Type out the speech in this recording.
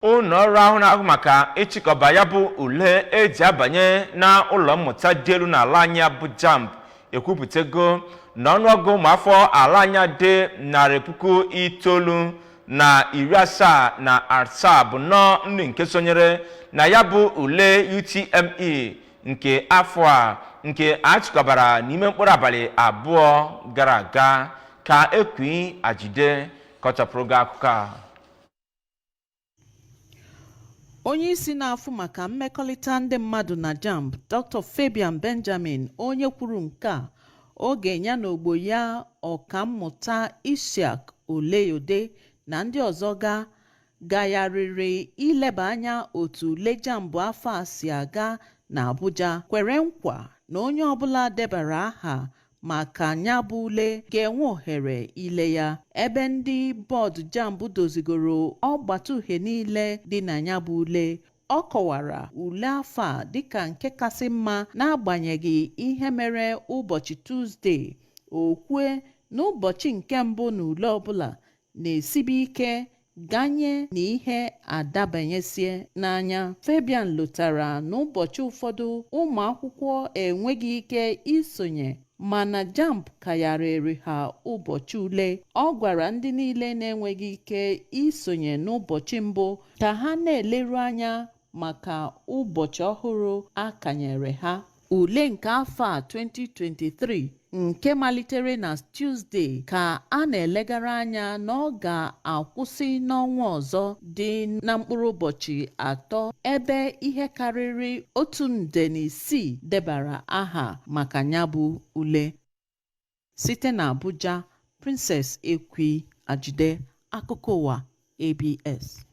Ụlọ ọrụ ahụ na-ahụ maka ịchịkọba ya bụ ule eji abanye na ụlọ mmụta dị elu n'ala anyị bụ JAMB ekwupụtago na ọnụọgụ ụmụafọ ala anyị dị 977,077 bụ nnọọ ndị nke sonyere na ya bụ ule UTME nke afọ a nke a chịkọbara n'ime mkpụrụ abalị 2 gara aga. Ka Ekwi Ajide kọchapụrụ gị akụkọ a. Onye isi na-afụ maka mmekọrịta ndị mmadụ na JAMB, Dr. Fabian Benjamin, onye kwuru nke a oge ya na ogbo ya Ọkammụta Isiaq Oloyede na ndị ọzọ ga gagharịrị ileba anya otu ule JAMB afọ a si aga na Abuja, kwere nkwa na onye ọbụla debara aha maka ya bụ ule ga-enwe ohere ile ya, ebe ndị bọọdụ JAMB dozigoro ọgbata uhie niile dị na ya bụ ule. Ọ kọwara ule afọ a dịka nke kasị mma n'agbanyeghị ihe mere ụbọchị Tuzdee. O kwue na ụbọchị nke mbụ na ule ọbụla na-esibe ike ganye na ihe adabanyesie n'anya. Fabian lotara n'ụbọchị ụfọdụ ụmụ akwụkwọ enweghị ike isonye, mana JAMB kagharịrị ha ụbọchị ule. Ọ gwara ndị niile na-enweghị ike isonye n'ụbọchị mbụ ka ha na-eleru anya maka ụbọchị ọhụrụ a kanyere ha. Ule nke afọ a 2023 nke malitere na Tuzdee ka a na-elegara anya na ọ ga-akwụsị n'ọnwa ọzọ dị na mkpụrụ ụbọchị 3, ebe ihe karịrị 1.6 nde debara aha maka ya bụ ule. Site na Abuja, Princess Ekwi Ajide, akụkọ ụwa ABS.